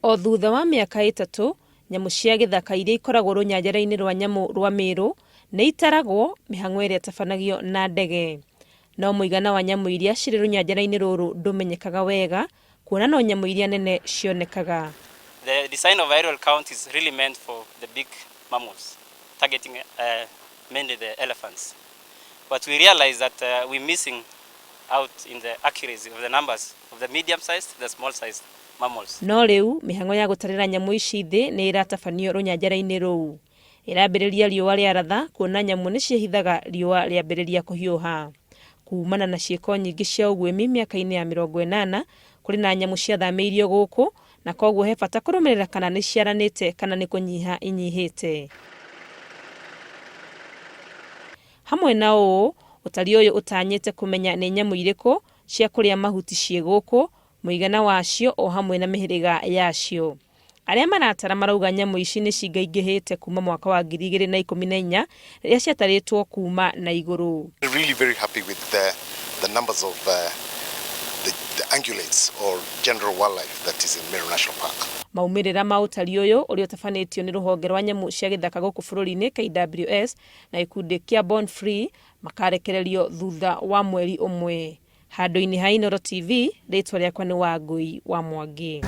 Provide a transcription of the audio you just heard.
O thutha wa mĩaka ĩtatũ, nyamũ cia gĩthaka iria ikoragwo rũnyanjara-inĩ rwa nyamũ rwa Meru nĩ itaragwo, mĩhang'o ĩrĩa ĩtabanagio na ndege. No mũigana wa nyamũ iria cirĩ rũnyanjara-inĩ rũrũ ndũmenyekaga wega, kuona no nyamũ iria nene cionekaga. The design of aerial count is really meant for the big mammals, targeting mainly the elephants. But we realize that we're missing out in the accuracy of the numbers of the medium sized, the small sized mammals. No rĩu mĩhang'o ya gũtarĩra nyamũ ici thĩ nĩ ĩratabanio rũnyanjara-inĩ rũu. Ĩrambĩrĩria riũa rĩaratha kuona nyamũ nĩ ciĩhithaga riũa rĩambĩrĩria kũhiũha. Kumana na ciĩko nyingĩ cia ũguĩmi mĩaka-inĩ ya 80, kũrĩ na nyamũ ciathamĩirio gũkũ na koguo he bata kũrũmĩrĩra kana nĩ ciaranĩte kana nĩ kũnyiha inyihĩte. Hamwe na ũũ, ũtari ũyũ ũtanyĩte kũmenya nĩ nyamũ irĩkũ cia kũrĩa mahuti ciĩ gũkũ, mũigana wacio o hamwe na mĩhĩrĩga yacio. Arĩa maratara marauga nyamũ ici nĩ cingaingĩhĩte kuma mwaka wa 2014 rĩrĩa ciatarĩtwo kuma na igũrũ. Really very happy with the numbers of the ungulates or general wildlife that is in Meru National Park. Maumĩrĩra ma ũtari ũyũ ũrĩa ũtabanĩtio nĩ rũhonge rwa nyamũ cia gĩthaka gũkũ bũrũri-inĩ KWS na gĩkundi kĩa Born Free makarekererio thutha wa mweri ũmwe. Handũ-inĩ ha Inooro TV, rĩtwa rĩakwa nĩ Wangũi wa Mwangi.